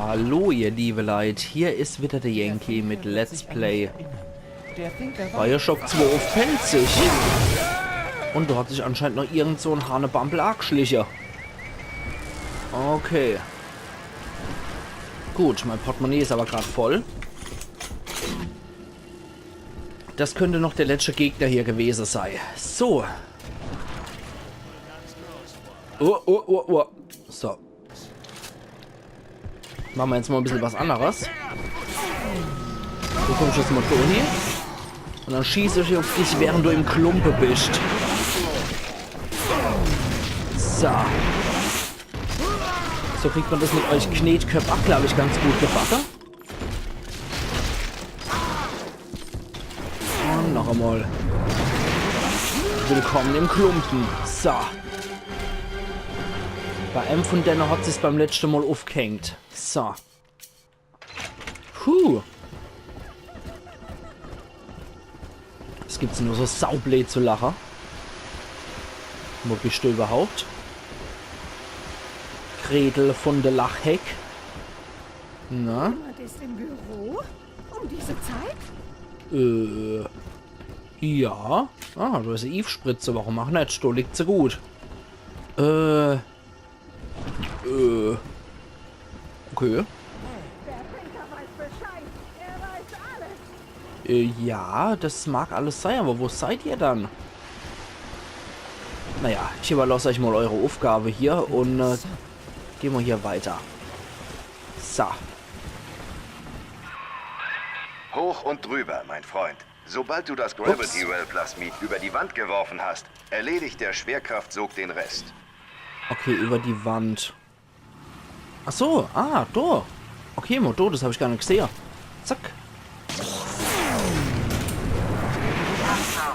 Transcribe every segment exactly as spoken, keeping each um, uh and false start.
Hallo, ihr liebe Leit, hier is wieder der Yankee mit Let's Play Bioshock zwei uff Pälzisch. Und do hat sich anscheinend noch irgend so en Hanebambel ageschliche. Okay. Gut, mein Portemonnaie is aber grad voll. Das könnte noch der letzte Gegner hier gewese sei. So. Oh, oh, oh, oh. So. Mache mer jetzt mal e bissel was anneres. Du kommsch jetzt mal do hin. Und dann schieß ich uff dich, während du im Klumpe bisch. So. So kriegt man das mit euch Knetköpp ach, glaub ich, ganz gut gebacke. Und noch einmal. Willkommen im Klumpen. So. Bei em von denne hat sich's beim letzte Mal uffgehängt. So. Puh. Es gibt nur so saublöd zu lache. Wo bisch du überhaupt? Gretel von der Lachheck. Na? Jemand ist im Büro? Um diese Zeit? Äh. Ja. Ah, du hast Eve-Spritze, warum ach net? Do liegt se gut. Äh. Äh. Okay. Der Banker weiß Bescheid. Er weiß alles. Äh, ja, das mag alles sei, aber wo seid ihr dann? Naja, ich überlass euch mal eure Aufgabe hier und äh, gehen wir hier weiter. So. Hoch und drüber, mein Freund. Sobald du das Gravity Well Plasmid über die Wand geworfen hast, erledigt der Schwerkraftsog den Rest. Okay, über die Wand. Ach so, ah, do. Okay, mo do, das hab ich gar net gesehe. Zack.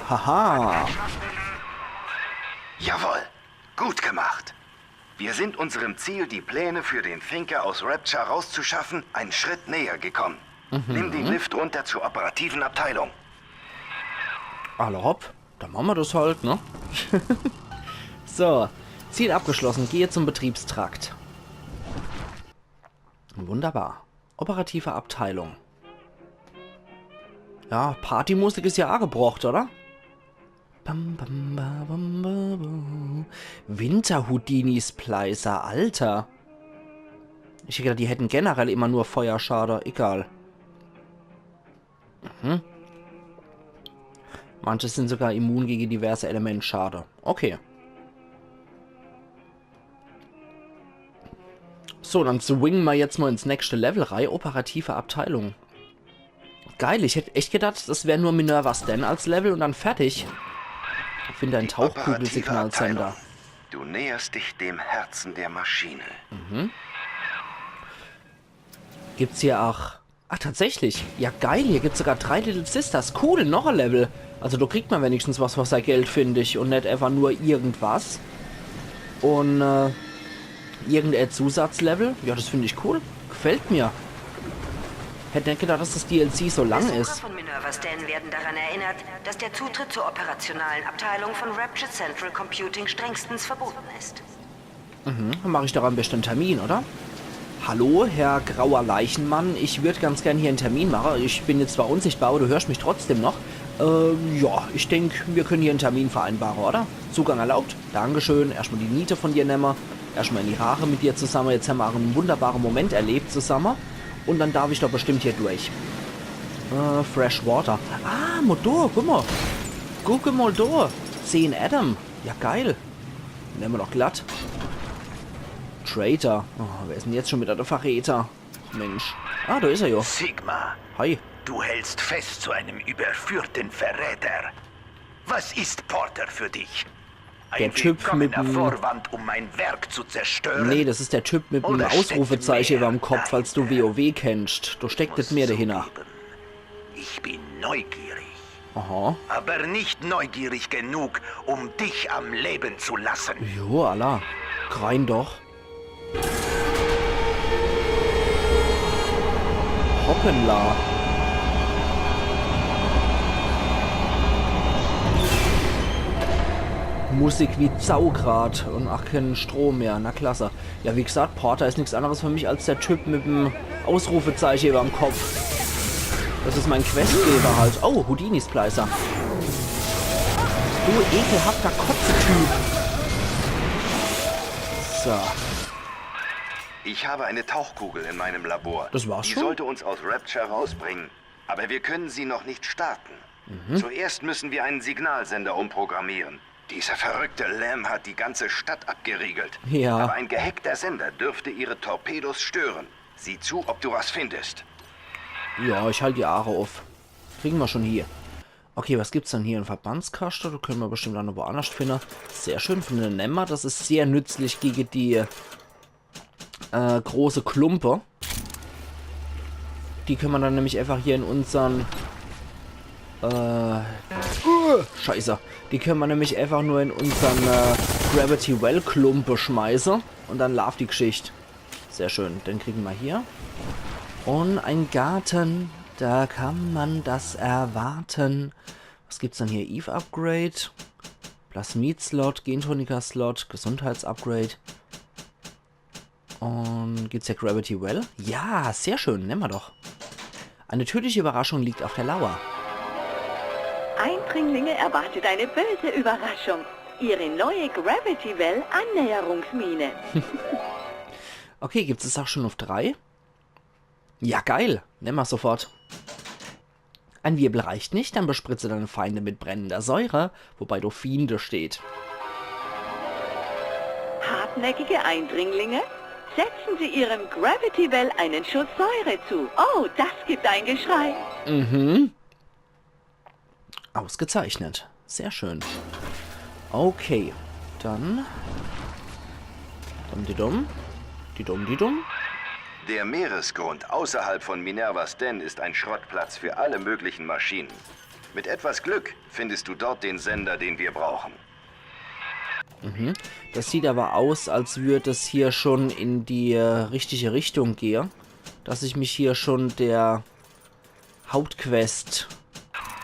Haha. Jawohl. Gut gemacht. Wir sind unserem Ziel, die Pläne für den Thinker aus Rapture rauszuschaffen, einen Schritt näher gekommen. Nimm den Lift runter zur operativen Abteilung. Alla hopp, dann mache mer das halt, ne? So, Ziel abgeschlossen. Gehe zum Betriebstrakt. Wunderbar. Operative Abteilung. Ja, Partymusik is ja agebrocht, oder? Bam, bam, ba, bam, ba, ba. Winterhoudini-Splicer, Alter. Ich hätt gedacht, die hätten generell immer nur Feuerschade. Egal. Mhm. Manche sind sogar immun gegen diverse Elementschade. Okay. So, dann swingen mer jetzt mal ins nächste Level rei. Operative Abteilung. Geil, ich hätt echt gedacht, das wär nur Minerva's Den als Level und dann fertig. Finde ein Tauchkugelsignalsender. Du näherst dich dem Herzen der Maschine. Gibt's hier ach... Ach, tatsächlich. Ja, geil, hier gibt's sogar drei Little Sisters. Cool, noch e Level. Also, do kriegt mer wenigstens was for sei Geld, find ich. Und net einfach nur irgendwas. Und, äh, irgendein Zusatzlevel. Ja, das find ich cool. Gefällt mir. Hätt net gedacht, dass das D L C so lang is. Besucher von Minerva's Den werden daran erinnert, dass der Zutritt zur operationalen Abteilung von Rapture Central Computing strengstens verboten ist. Dann mach ich doch am besten en Termin, oder? Hallo, Herr Grauer Leichenmann, ich würd ganz gern hier en Termin mache. Ich bin jetzt zwar unsichtbar, aber du hörst mich trotzdem noch. Äh, ja, ich denk, wir können hier en Termin vereinbaren, oder? Zugang erlaubt? Dankeschön. Erstmal die Niete von dir nemme. Erstmal in die Rare mit dir zusammen. Jetzt haben wir auch einen wunderbaren Moment erlebt zusammen. Und dann darf ich doch bestimmt hier durch. Äh, Fresh Water. Ah, mo do, guck mal. Guck mal do. Zehn Adam. Ja, geil. Nehmen wir doch glatt. Traitor. Oh, wer ist denn jetzt schon wieder der Verräter? Mensch. Ah, da ist er ja. Sigma, Hi. Du hältst fest zu einem überführten Verräter. Was ist Porter für dich? Ein Der Typ mit willkommener dem Vorwand, um mein Werk zu zerstören? Nee, das ist der Typ mit dem Oder steckt Ausrufezeichen mehr über dem Kopf, dahinter? Falls du WoW kennst. Da steckt Muss nicht mehr dahinter. Zugeben, ich bin neugierig. Aha. Aber nicht neugierig genug, um dich am Leben zu lassen. Jo, alla. Grein doch. Hoppala. Musik wie Sau grad und ach, kein Strom mehr. Na klasse. Ja, wie gesagt, Porter is nix anderes für mich als der Typ mit dem Ausrufezeichen überm Kopf. Das is mein Questgeber halt. Oh, Houdini-Splicer. Du ekelhafter Kotze-Typ. So. Ich habe eine Tauchkugel in meinem Labor. Das war's Die schon? sollte uns aus Rapture rausbringen. Aber wir können sie noch nicht starten. Zuerst müssen wir einen Signalsender umprogrammieren. Dieser verrückte Lam hat die ganze Stadt abgeriegelt. Ja. Aber ein gehackter Sender dürfte ihre Torpedos stören. Sieh zu, ob du was findest. Ja, ich halt die Aache uff. Kriegen wir schon hier. Okay, was gibt's denn hier? En Verbandskaste, do können wir bestimmt auch noch woanders finden. Sehr schön, von der Nemmer. Das is sehr nützlich gegen die äh, große Klumpe. Die können wir dann nämlich einfach hier in unseren äh, uh, Scheiße. Die können wir nämlich einfach nur in unseren äh, Gravity Well Klumpe schmeißen. Und dann lauft die Geschichte. Sehr schön. Den kriegen wir hier. Und ein Garten. Da kann man das erwarten. Was gibt's denn hier? Eve Upgrade. Plasmid-Slot, Gentoniker-Slot, Gesundheitsupgrade. Und gibt's hier Gravity Well? Ja, sehr schön. Nehmen wir doch. Eine tödliche Überraschung liegt auf der Lauer. Eindringlinge erwartet eine böse Überraschung. Ihre neue Gravity Well Annäherungsmine. Okay, gibt's das auch schon auf drei? Ja, geil. Nehmen wir sofort. Ein Wirbel reicht nicht, dann bespritze deine Feinde mit brennender Säure, wobei do Fiende steht. Hartnäckige Eindringlinge, setzen Sie Ihrem Gravity Well einen Schuss Säure zu. Oh, das gibt ein Geschrei. Mhm. Ausgezeichnet. Sehr schön. Okay, dann. Dum di dum. Di dum di dum. Der Meeresgrund außerhalb von Minervas Den ist ein Schrottplatz für alle möglichen Maschinen. Mit etwas Glück findest du dort den Sender, den wir brauchen. Mhm. Das sieht aber aus, als würde es hier schon in die äh, richtige Richtung gehen. Dass ich mich hier schon der Hauptquest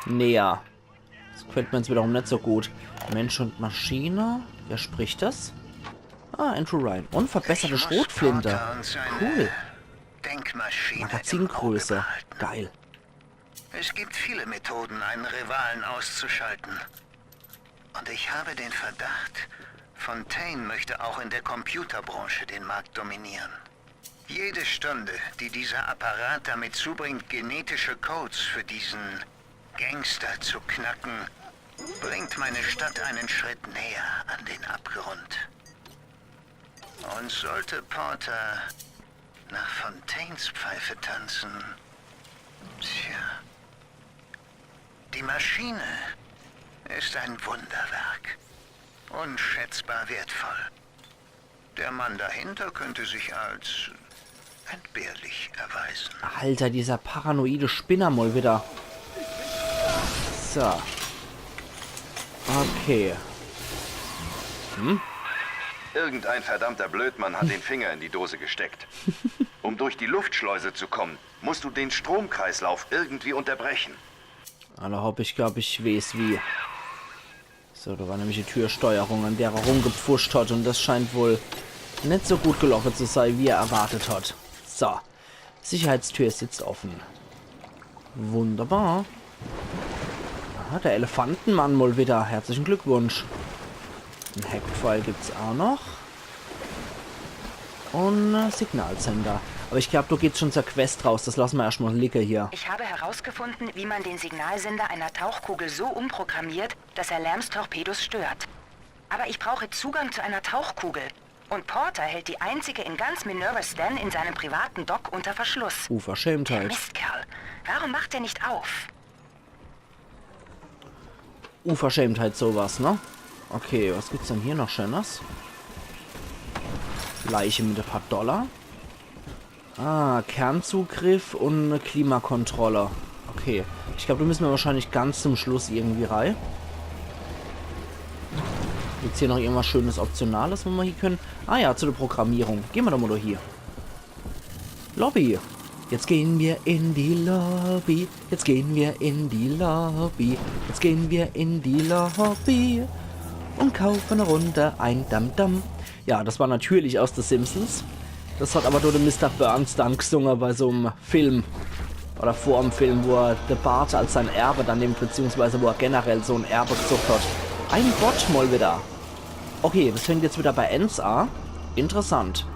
näher. Das gefällt mir jetzt wiederum nicht so gut. Mensch und Maschine. Wer spricht das? Ah, Andrew Ryan. Und verbesserte Ich muss Schrotflinte. Porter und seine Cool. Denkmaschine im Magazingröße. Auge behalten. Geil. Es gibt viele Methoden, einen Rivalen auszuschalten. Und ich habe den Verdacht, Fontaine möchte auch in der Computerbranche den Markt dominieren. Jede Stunde, die dieser Apparat damit zubringt, genetische Codes für diesen Gangster zu knacken, bringt meine Stadt einen Schritt näher an den Abgrund. Und sollte Porter nach Fontaines Pfeife tanzen, tja, die Maschine ist ein Wunderwerk, unschätzbar wertvoll. Der Mann dahinter könnte sich als entbehrlich erweisen. Alter, dieser paranoide Spinner mal wieder. So. Okay. Irgendein verdammter Blödmann hat den Finger in die Dose gesteckt. Um durch die Luftschleuse zu kommen, musst du den Stromkreislauf irgendwie unterbrechen. Alla hopp, ich glaub, ich weeß wie. So, da war nämlich die Türsteuerung, an der er rumgepfuscht hat. Und das scheint wohl nicht so gut gelaufen zu sein, wie er erwartet hat. So, Sicherheitstür ist jetzt offen. Wunderbar. Aha, der Elefantenmann mal wieder. Herzlichen Glückwunsch. En Hackpfeil gibt's auch noch. Und äh, Signalsender. Aber ich glaub, du gehst schon zur Quest raus. Das lassen wir erstmal liegen hier. Ich habe herausgefunden, wie man den Signalsender einer Tauchkugel so umprogrammiert, dass er Lams Torpedos stört. Aber ich brauche Zugang zu einer Tauchkugel. Und Porter hält die einzige in ganz Minerva's Den in seinem privaten Dock unter Verschluss. Der Unverschämtheit. Mistkerl. Warum macht er nicht auf? Unverschämtheit sowas, ne? Okay, was gibt's denn hier noch Schönes? Leiche mit ein paar Dollar. Ah, Kernzugriff und eine Klimakontrolle. Okay, ich glaube, da müssen wir wahrscheinlich ganz zum Schluss irgendwie rein. Gibt's hier noch irgendwas Schönes, Optionales, wo wir hier können? Ah ja, zu der Programmierung. Gehen wir doch mal da hier. Lobby. Jetzt gehen wir in die Lobby. Jetzt gehen wir in die Lobby. Jetzt gehen wir in die Lobby. Und kaufe ne Runde ein Dam Dam. Ja, das war natürlich aus The Simpsons. Das hat aber nur de Mister Burns dann gesunge bei so'm Film. Oder vor'm Film, wo er de Bart als sein Erbe dann nimmt, beziehungsweise wo er generell so'n Erbe gesucht hat. Ein Bot mal wieder. Okay, das fängt jetzt wieder bei eins a. Interessant.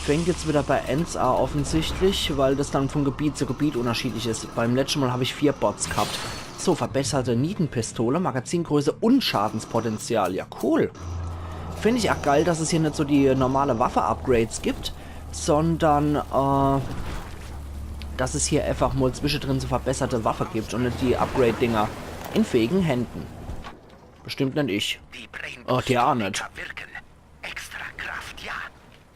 Fängt jetzt wieder bei eins a offensichtlich, weil das dann von Gebiet zu Gebiet unterschiedlich is. Beim letzten Mal hab ich vier Bots gehabt. So, verbesserte Nietenpistole, Magazingröße und Schadenspotenzial. Ja, cool. Find ich auch geil, dass es hier net so die normale Waffe-Upgrades gibt, sondern, äh, dass es hier einfach mal zwischendrin so verbesserte Waffe gibt und net die Upgrade-Dinger in fähigen Händen. Bestimmt net ich. Die Brain Oh, der auch net. Wirken. Extra Kraft, ja.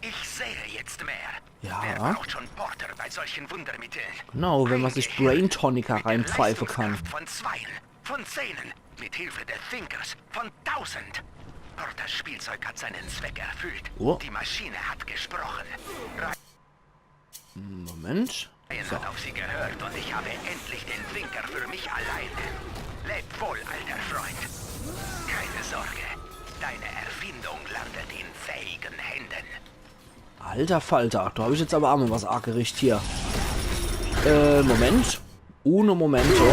Ich sehe jetzt mehr. Ja. Wer braucht schon Porter bei solchen Wundermitteln? Genau, wenn man sich Brain Tonic reinpfeifen kann. Von Zweien, von Zehnen, mit Hilfe der Thinkers, von Tausend. Porters Spielzeug hat seinen Zweck erfüllt. Oh. Die Maschine hat gesprochen. Moment. Einer hat auf sie gehört und ich habe endlich den Thinker für mich alleine. Leb wohl, alter Freund. Keine Sorge, deine Erfindung landet in fähigen Händen. Alter Falter, do hab ich jetzt aber auch mal was agericht hier. Äh, Moment. Uno momento.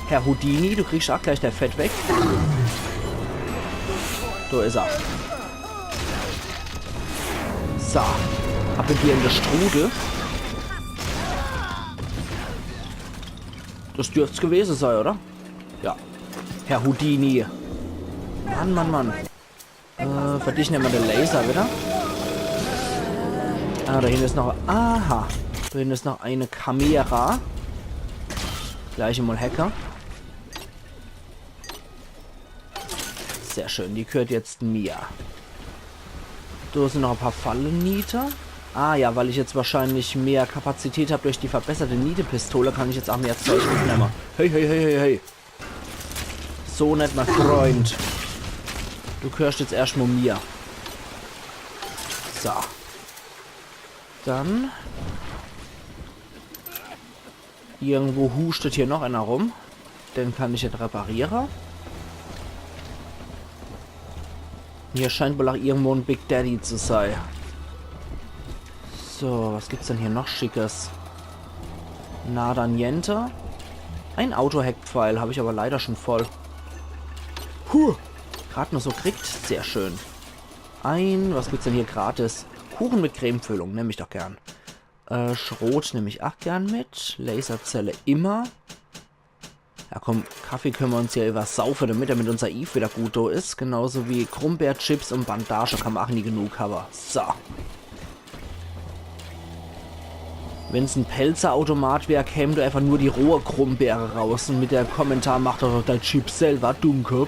Herr Houdini, du kriegst auch gleich der Fett weg. Do is er. So. Ab mit dir in de Strudel. Das dürft's gewese sei, oder? Ja. Herr Houdini. Mann, Mann, Mann. Äh, für dich nemme mer de Laser wieder. Ah, do hinne is noch. Aha. Do hinne is noch eine Kamera. Gleich mal hacke. Sehr schön, die gehört jetzt mir. Do sin noch e paar Falle-Niete. Ah ja, weil ich jetzt wahrscheinlich mehr Kapazität hab durch die verbesserte Nietepistole, kann ich jetzt auch mehr Zeug mitnemme. Hey, hey, hey, hey, hey. So net, mein Freund. Du gehörst jetzt erscht mal mir. So. Dann. Irgendwo huschtet hier noch einer rum. Den kann ich net repariere. Hier scheint wohl auch irgendwo en Big Daddy zu sei. So, was gibt's denn hier noch Schickes? Nada niente. Ein Autohackpfeil hab ich aber leider schon voll. Huh, grad noch so kriegt. Sehr schön. Ein, was gibt's denn hier gratis? Kuchen mit Cremefüllung, nemm ich doch gern. Äh, Schrot nemm ich auch gern mit. Laserzelle immer. Ja komm, Kaffee könne mer uns ja übersaufe, damit er mit unser Eve wieder gut do is. Genauso wie Grumbeerchips und Bandage kann mer auch nie genug hawwe. So. Wenn's en Pälzer Automat wär, käme do einfach nur die rohe Grumbeere raus und mit der Kommentar: „Mach doch dei Chips selber, Dummkopp.“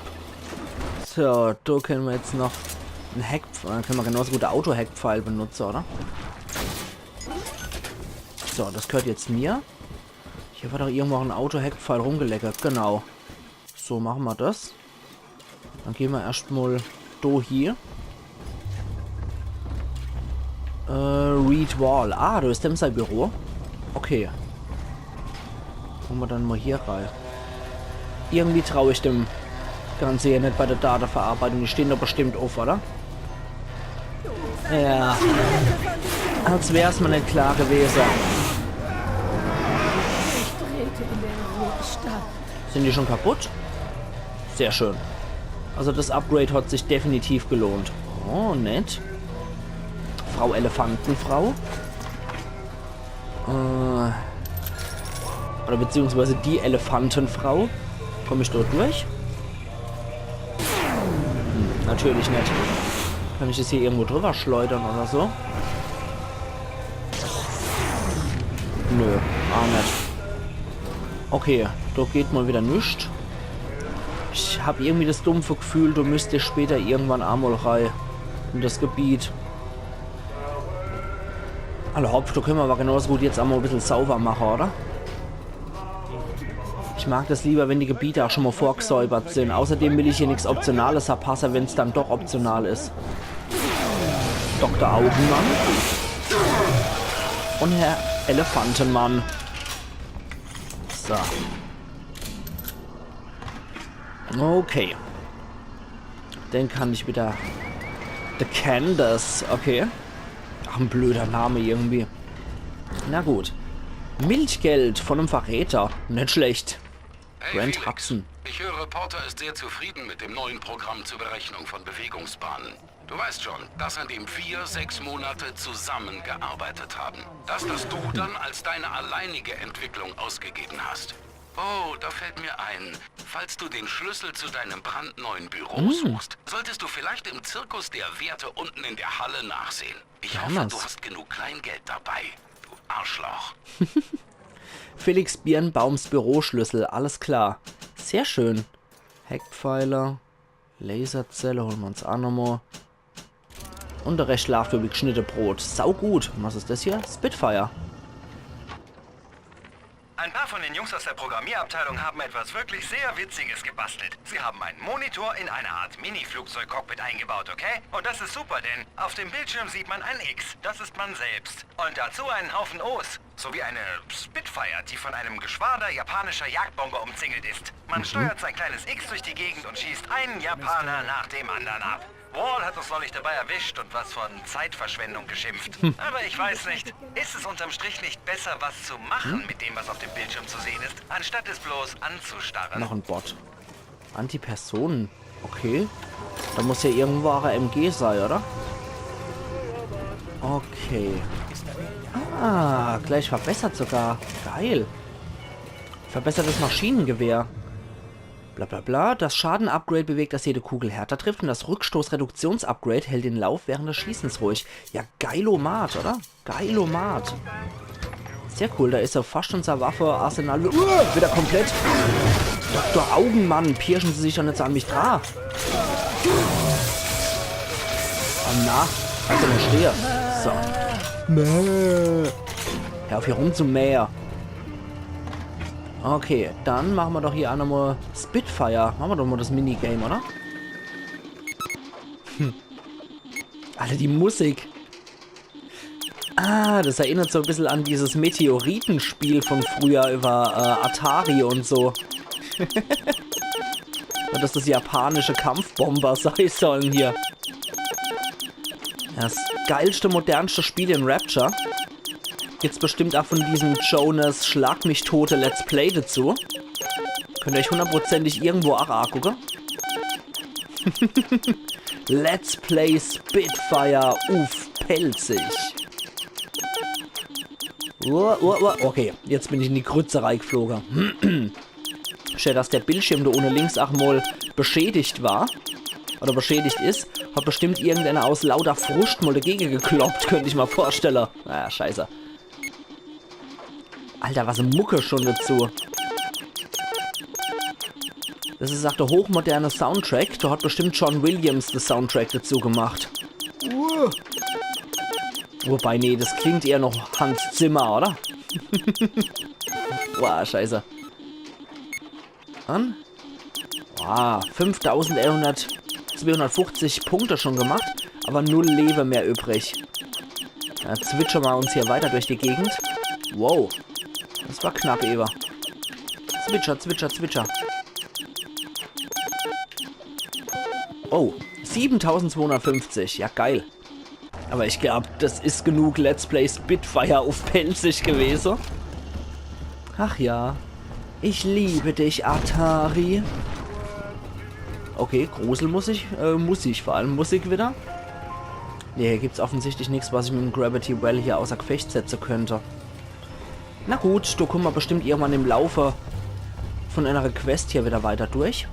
So, do könne mer jetzt noch en Hack, äh, könne mer genauso gut de Autohackpfeil benutze, oder? So, das gehört jetzt mir. Hier war doch irgendwo en Autohackpfeil rumgeleckert, genau. So, mache mer das. Dann geh mer erscht mal do hie. Äh, Reed Wall. Ah, do is dem sei Büro. Okay. Gehn mer dann mal hier rei. Irgendwie trau ich dem Ganze hier net bei der Dateverarbeitung. Die stehn doch bestimmt uff, oder? Ja. Als wär's mir net klar gewese. Ich trete in der Ruhestadt. Sind die schon kaputt? Sehr schön. Also das Upgrade hat sich definitiv gelohnt. Oh, nett. Frau Elefantenfrau. Äh, oder beziehungsweise die Elefantenfrau. Komm ich dort durch? Hm, natürlich net. Kann ich das hier irgendwo drüber schleudern oder so? Nö, auch net. Okay, dort geht mal wieder nix. Ich hab irgendwie das dumpfe Gefühl, do müsst ich später irgendwann einmal rei in das Gebiet. Alla hopp, do könne mer aber genauso gut jetzt einmal e bissel sauber mache, oder? Ich mag das lieber, wenn die Gebiete auch schon mal vorgesäubert sind. Außerdem will ich hier nix Optionales verpasse, wenn's dann doch optional is. Doktor Augenmann. Und Herr Elefantenmann. So. Okay. Den kann ich wieder. The Candace, okay. Ach, en blöder Name irgendwie. Na gut. Milchgeld von em Verräter. Net schlecht. Hey, Grant Felix. Hudson. Ich höre, Porter ist sehr zufrieden mit dem neuen Programm zur Berechnung von Bewegungsbahnen. Du weißt schon, das, an dem wir sechs Monate zusammengearbeitet haben. Das, das du dann als deine alleinige Entwicklung ausgegeben hast. Oh, da fällt mir ein, falls du den Schlüssel zu deinem brandneuen Büro suchst, solltest du vielleicht im Zirkus der Werte unten in der Halle nachsehen. Ich hoffe, Damals. Du hast genug Kleingeld dabei. Du Arschloch. Felix Birnbaums Büroschlüssel, alles klar. Sehr schön. Hackpfeiler, Laserzelle holen wir uns auch nochmal. Und der Rest schlaft wie geschnitte Brot. Sau gut. Was ist das hier? Spitfire. Ein paar von den Jungs aus der Programmierabteilung haben etwas wirklich sehr Witziges gebastelt. Sie haben einen Monitor in eine Art Mini-Flugzeugcockpit eingebaut, okay? Und das ist super, denn auf dem Bildschirm sieht man ein X. Das ist man selbst. Und dazu einen Haufen O's. Sowie eine Spitfire, die von einem Geschwader japanischer Jagdbomber umzingelt ist. Man steuert sein kleines X durch die Gegend und schießt einen Japaner nach dem anderen ab. Wall hat uns neulich dabei erwischt und was von Zeitverschwendung geschimpft. Aber ich weiß nicht, ist es unterm Strich nicht besser, was zu machen mit dem, was auf dem Bildschirm zu sehen ist, anstatt es bloß anzustarren? Noch ein Bot. Antipersonen. Okay. Da muss ja irgendwo auch ein M G sein, oder? Okay. Ah, gleich verbessert sogar. Geil. Verbessertes Maschinengewehr. Bla bla bla. Das Schaden-Upgrade bewegt, dass jede Kugel härter trifft und das Rückstoßreduktions-Upgrade hält den Lauf während des Schießens ruhig. Ja, geilomat, oder? Geilomat. Sehr cool, da ist ja fast unser Waffearsenal wi- Uah, wieder komplett. Doktor Augenmann, pirschen Sie sich doch nicht so an mich dran. Oh na, also nicht stehe. So. Mäh. Hör auf hier rumzumähen. Okay, dann machen wir doch hier auch nochmal Spitfire. Machen wir doch mal das Minigame, oder? Hm. Alter, die Musik. Ah, das erinnert so ein bisschen an dieses Meteoritenspiel von früher über äh, Atari und so. Und dass das japanische Kampfbomber sein sollen hier. Das geilste, modernste Spiel in Rapture. Gibt's bestimmt auch von diesem Jonas Schlag mich tote Let's Play dazu. Könnt ihr euch hundertprozentig irgendwo auch angucken. Let's Play Spitfire uff Pälzisch. Uah, uah, uah. Okay, jetzt bin ich in die Krütze reingeflogen. Schön, dass der Bildschirm da unten links auch mal beschädigt war. Oder beschädigt ist. Hat bestimmt irgendeiner aus lauter Frust mal dagegen gekloppt, könnte ich mir vorstellen. Naja, scheiße. Alter, was e Mucke schon dazu. Das ist auch der hochmoderne Soundtrack. Da hat bestimmt John Williams den Soundtrack dazu gemacht. Uh. Wobei, nee, das klingt eher noch Hans Zimmer, oder? Boah, scheiße. An? Wow, fünftausend zweihundertfünfzig Punkte schon gemacht, aber null Leben mehr übrig. Ja, zwitschern wir uns hier weiter durch die Gegend. Wow, das war knapp, Eva. Zwitscher, zwitscher, zwitscher. Oh, siebentausendzweihundertfünfzig, ja geil. Aber ich glaub, das ist genug Let's Play Spitfire uff Pälzisch gewesen. Ach ja. Ich liebe dich, Atari. Okay, Gruselmusik, äh, Musik, vor allem Musik wieder. Nee, hier gibt's offensichtlich nichts, was ich mit dem Gravity Well hier außer Gefecht setzen könnte. Na gut, da kommen wir bestimmt irgendwann im Laufe von einer Quest hier wieder weiter durch.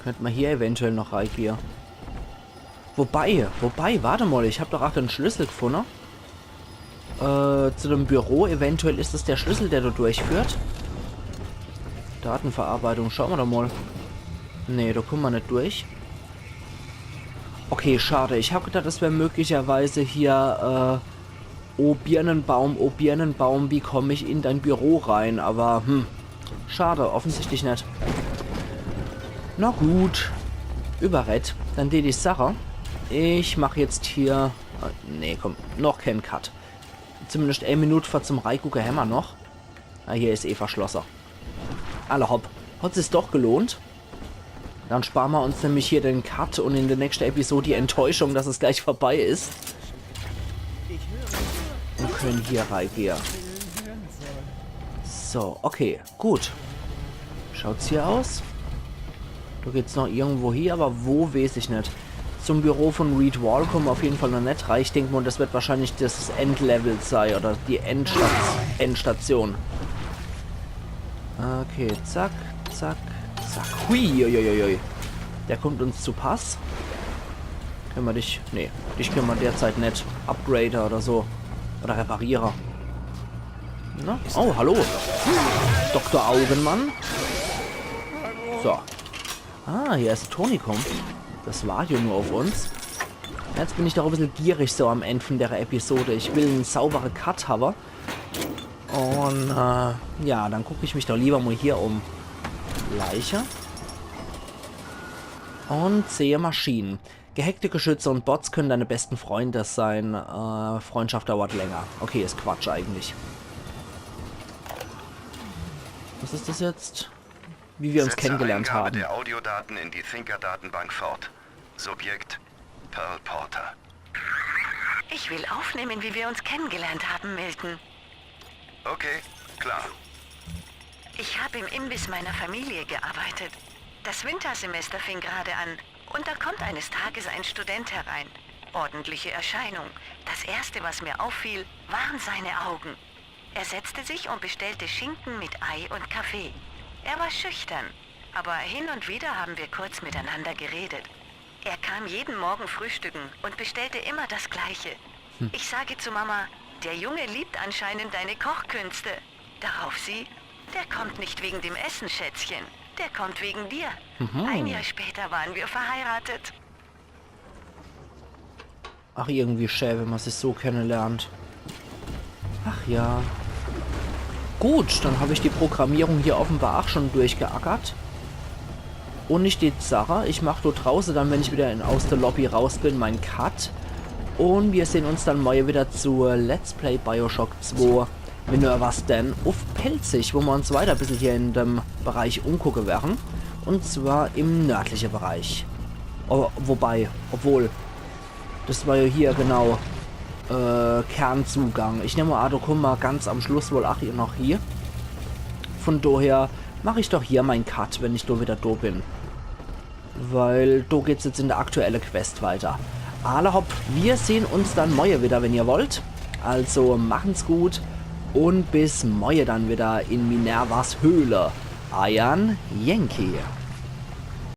Könnte man hier eventuell noch reingehen. Wobei, wobei, warte mal, ich hab doch auch den Schlüssel gefunden. Äh, zu dem Büro, eventuell ist es der Schlüssel, der da durchführt. Datenverarbeitung, schauen wir doch mal. Nee, da kommen wir nicht durch. Okay, schade. Ich hab gedacht, das wäre möglicherweise hier, äh, Oh Birnenbaum, oh Birnenbaum, wie komm ich in dein Büro rein? Aber, hm, schade, offensichtlich nicht. Na gut, überrett. Dann tät ich sache, ich mach jetzt hier, äh, nee, komm, noch kein Cut. Zumindest eine Minute vor zum Reigucke hämmer noch. Ah, hier ist eh verschlossen. Alla hopp. Hat sich's doch gelohnt. Dann spare mer uns nämlich hier den Cut und in der nächsten Episode die Enttäuschung, dass es gleich vorbei is. Und können hier reigehe. So, okay, gut. Schaut's hier aus? Do geht's noch irgendwo hie, awwer wo, weeß ich net. Zum Büro von Reed Wall komme mer auf jeden Fall noch net rei. Ich denk mol, das wird wahrscheinlich das Endlevel sei oder die Endsta Endstation. Okay, zack, zack, zack. Hui, ui, ui, ui. Der kommt uns zu Pass. Können mer dich, nee, dich können mer derzeit net upgrade oder so. Oder repariere. Na? Oh, hallo. Doktor Augenmann. So. Ah, hier is Tonikum. Das war hier nur auf uns. Jetzt bin ich doch e bissel gierig so am End von der Episode. Ich will en saubere Cut hawwe. Und, äh, ja, dann guck ich mich doch lieber mol hier um. Leiche. Und sehe Maschinen. Gehackte Geschütze und Bots können deine besten Freunde sein. Äh, Freundschaft dauert länger. Okay, is Quatsch eigentlich. Was is das jetzt? Wie wir uns Setze kennengelernt Eingabe haben. Der Audiodaten in die Thinker-Datenbank fort. Subjekt: Pearl Porter. Ich will aufnehmen, wie wir uns kennengelernt haben, Milton. Okay, klar. Ich habe im Imbiss meiner Familie gearbeitet. Das Wintersemester fing gerade an und da kommt eines Tages ein Student herein. Ordentliche Erscheinung. Das Erste, was mir auffiel, waren seine Augen. Er setzte sich und bestellte Schinken mit Ei und Kaffee. Er war schüchtern, aber hin und wieder haben wir kurz miteinander geredet. Er kam jeden Morgen frühstücken und bestellte immer das Gleiche. Ich sage zu Mama: „Der Junge liebt anscheinend deine Kochkünste.“ Darauf sie: „Der kommt nicht wegen dem Essen, Schätzchen. Der kommt wegen dir.“ Ein Jahr später waren wir verheiratet. Ach, irgendwie schä, wenn ma sich so kennelernt. Ach ja. Gut, dann hab ich die Programmierung hier offenbar ach schon durchgeackert. Und ich dät sache, ich mach do drauße dann, wenn ich wieder in, aus der Lobby raus bin, mein Cut. Und wir sehn uns dann morje wieder zu Let's Play Bioshock zwei Minerva's Den uff Pälzisch, wo ma uns weiter e bissel hier in dem Bereich umgucke werre. Und zwar im nördliche Bereich. Oh, wobei, obwohl, das war ja hier genau, äh, Kernzugang. Ich nemm an, do kumme ma ganz am Schluss wohl ach hier noch hier. Von daher mach ich doch hier mein Cut, wenn ich do wieder do bin. Weil do geht's jetzt in der aktuelle Quest weiter. Alla hopp, wir sehn uns dann morje wieder, wenn ihr wollt. Also machen's gut und bis morje dann wieder in Minervas Höhle. Eiern Yankee.